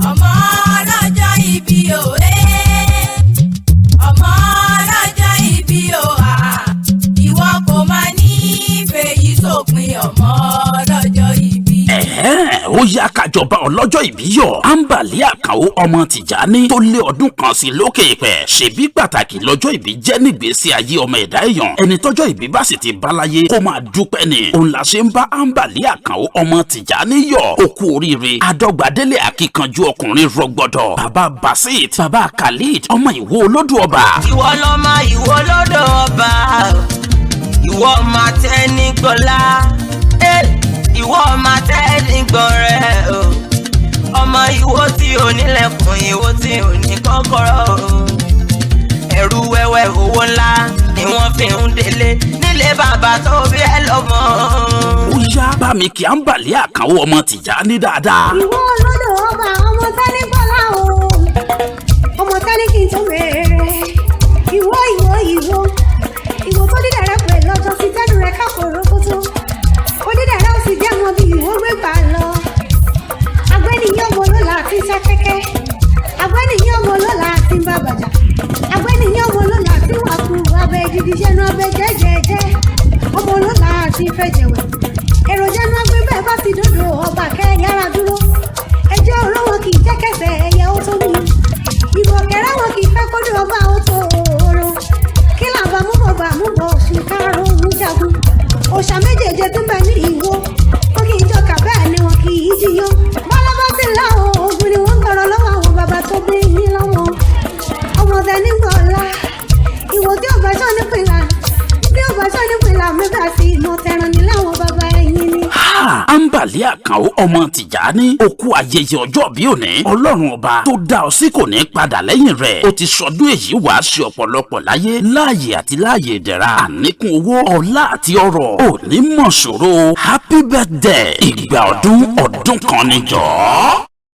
Ọmọ ọlọ́jọ́ ìbí o ẹ́, ọmọ ọlọ́jọ́ ìbí o à, ìwọ kò máa ní fèyí sópin, ọmọ ọlọ́jọ́ ìbí. Ẹ̀hẹ́n, ó yá, kájọba ọlọ́jọ́ ìbí yọ̀. Ambali Àkànó ọmọ Tìjání tó lé ọdún kan sí lókè pẹ̀. Ṣèbí pàtàkì lọ́jọ́ ìbí jẹ́ nígbésí ayé ọmọ ẹ̀dá èèyàn. Ẹni tọ́jọ́ ìbí bá sì ti bá láyé, kó máa dúpẹ́ ni. Òun la ṣe ń bá Ambali Àkànó ọmọ Tìjání yọ̀. Ó kú oríire. Adọ́gbadélé, akíkanjú ọkùnrin rọgbọdọ̀, bàbá Basit, bàbá Khalid, ọmọ Ìwó olódù ọba. Ìwọ lọ́mọ Ìwọ lọ́dọ̀ ọba, ìwọ máa tẹ́ ní gbọ́lá, ìwọ máa tẹ́ ní gbọ́rẹ́ o, ọmọ Ìwọ tí ò nílẹ̀kùn, Ìwọ tí ò ní kọ́kọ́rọ́ o. Ẹrú wẹ́wẹ́, owó ńlá ni wọ́n fi ń délé nílé bàbá tó bí ẹ lọ́mọ. Ó yá, bá mi kí Ambali Àkànó ọmọ Tìjání dáadáa. Ìwọ olódò ọba, ọmọ tání gbọ́lá o, ọmọ tání kí n tó mèrè. Ìwọ, ìwọ, ìwọ, ìwọ tó dídàrẹ́ pẹ̀ lọ́jọ́ sí tẹ́nu rẹ̀ kákòrò kótó onídàrẹ́, ó sì jẹ́ wọn bí ìwọ gbé gbà lọ. Agbẹ́niyàn ọmọ lọ́la àti sákẹ́kẹ́, agbẹ́niyàn ọmọ lọ́la àti bàbàjà, agbẹ́niyàn ọmọ lọ́la àti wàkú abẹ́ gidi jẹ́nu abẹ́ jẹ́jẹ́jẹ́, ọmọ lọ́la àti fẹ̀jẹ̀wẹ̀ èròjà nu agbẹ́ bẹ́ẹ̀ bá ti dòdò ọba kẹ́ yára dúró. Ẹjọ́ ọ̀rọ̀ wọn kì í jẹ́ kẹsẹ̀ ẹyẹ ó tó mi, ìbọ̀kẹ́rẹ́ wọn kì í fẹ́ kódò ọba ó tó oró. Kí làbà mú bọ̀ bà mú bọ̀ oṣù karùn-ún jagun òòṣà méjèèjì tó ń bẹ ní Ìwó, wọn kì í jọkà, bẹ́ẹ̀ ni wọn kì í jiyàn. Bọ́lá bá ti láwọn ogun ni wọ́n ń tọrọ lọ́wọ́ àwọn bàbá tó bí yín lọ́wọ́. Ọmọdé nígbà ọ̀la, ìwò tí ò bá sọ nípìnlá, tí ò bá sọ nípìnlá mẹ́fà sí ìmọ̀ tẹran ní láwọn bàbá ẹ̀yìn ni. Ha! Ambali Àkànó ọmọ Tìjání, ó kú ayẹyẹ ọjọ́ bí òní. Ọlọ́run ọba tó dá ọ sí kò ní padà lẹ́yìn rẹ̀. Ó ti sọdún èyí, wàá ṣe ọ̀pọ̀lọpọ̀ láyé, láàyè àti láàyè ìdẹ̀ra, àníkún owó, ọlá àti ọrọ̀. Ò ní mọ̀ ṣòro. Happy birthday! Ìgbà ọdún ọdún kan níjọ́.